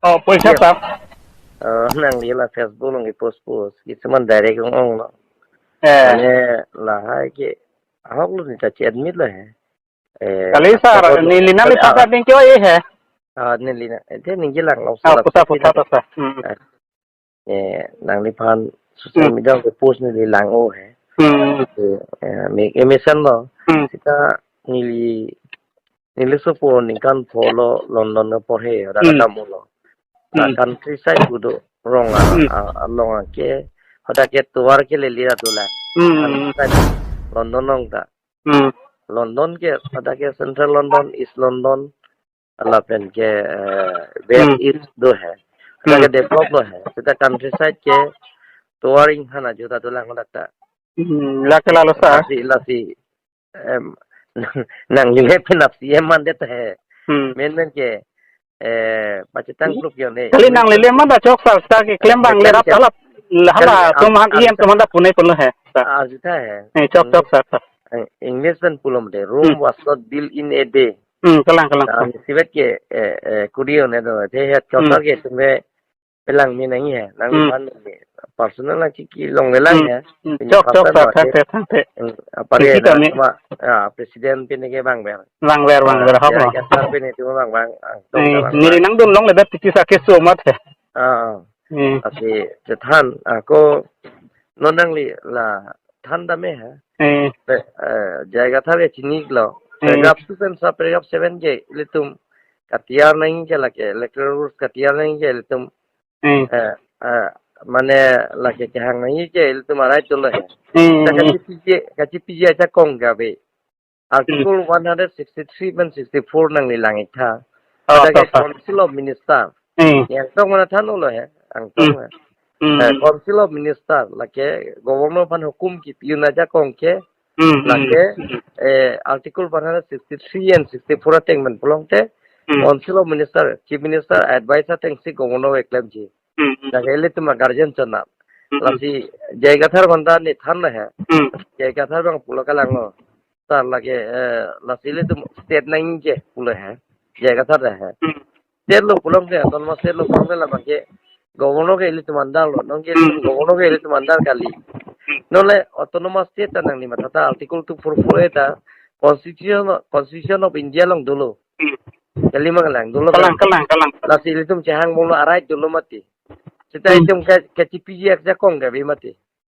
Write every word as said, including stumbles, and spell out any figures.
Oh, poisa, sir. Oh, nangli la Facebook along ke post post. Kisuman direct ong-ong lo. Eh. Mane lahai ke ahok lo, ne ta che-admit lo he. Eh, kali, sir, neli nangliphan, sir, ning ke-oi he. Ah, neli na. Eh, te ningje lang lo, oh, sir, puta, puta, sir. Hmm. Eh, eh, nangliphan social, hmm, media ke post neli lang-o he. Hmm. Eh, eh, me, eh, mesen lo. Hmm. Seta neli, neli sopo ningkan pho lo London ke porhe, dak, hmm, dam lo. Hmm. Dak countryside kedo rong a, hmm, a, along ke, hadak ke tovar ke lele ra dolang. Hmm. Countryside London along ta. Hmm. London ke, hadak ke Central London, East London, lapen ke, eh, West, hmm, East do he. Hadak ke, hmm, develop lo he. Seta countryside ke tovar inghan ajo ta dolang hadak ta. Hmm, lake lalo, sir. Lasi, lasi, em, nang yung he penap si em mandet he. Hmm. Men men ke, eh, pachethang, hmm, kluk yo ne. Kali nang lele manda chok, sir, sir ke klem abang, eh, le rap, kan, alap, hala, kali, tum han, ah, iem tum handa pune pun lo he, sir. Ah, juta he. Eh, chok, hmm, chok, sir, sir. Eh, English pen pulo mate, Rome, hmm, was not built in a day. Hmm, kalang, kalang, ah, kalang. Isivet ke, eh, eh, kudio ne do, te het, hmm, chok, sir, ke tum he pelangme nangji he, nang, hmm, pan personal lang chiki longle lang, hmm, he. Hmm. Pini chok, chok, personal sir, lo, thang te, thang te. Hmm, apare, chiki na, kami. Cuma, ah, president pini ke bang ber. Bang ber, bang ber, ah, hok ya, lo. Kasar pini cuma bang bang, ah, eh, tong bang neli bang. Nangdun longle ber chiki sa keso mat he. Ah, ah. Hmm. Lasi chethan, ah, ko non nangli la than dam he. Hmm. Pe, eh, J I Kathar ke chini lo. Hmm. Paragraph two pen sa paragraph seven ke ilitum katiar nangji ke lake, electoral rules katiar nangji ke ilitum, hmm, eh, eh, mane lake kehang nangji ke ilitum a-right dolo he. Hmm. Ta kachipiji, kachipiji ajakong ke ave. Article, hmm, one hundred sixty-three pen sixty-four nangli lang-ik tha. Oh, hadak ke, oh, oh. Council of Minister. Hmm. Yang tong mana than ulo he, angtong, hmm, he. Hmm. Eh, Council of Minister, lake Governor aphan hukum kepi-un ajakong ke, hmm, lake, hmm, eh, Article one hundred sixty-three and sixty-four ateng pen pulote, hmm, Council of Minister, Chief Minister advice atengsi Governor keklemji. Hmm, hmm. Lake ilitum a-guardian chonam. Hmm, hmm. Lasi J I Kathar banda ne than lo he. Hmm. J I Kathar bang pulo kalang lo. Sir, lake, eh, lasi ilitum state nangji ke pulo he. J I Kathar he. Hmm. State lo pulote, autonomous state lo pulote labang ke Governor ke ilitum under lo. Non ke, hmm, Governor ke ilitum under kali. Hmm. Non le autonomous state ta nangli matha ta Article two four four A ta Constitution, Constitution of India along dolo. Hmm. Kali ma kalang, dolo. Kalang, kalang, kalang. Lasi ilitum chehang bom lo, a-right dolo mati. Seta, hmm, itum ke, kachipiji ajakong ke ave mati.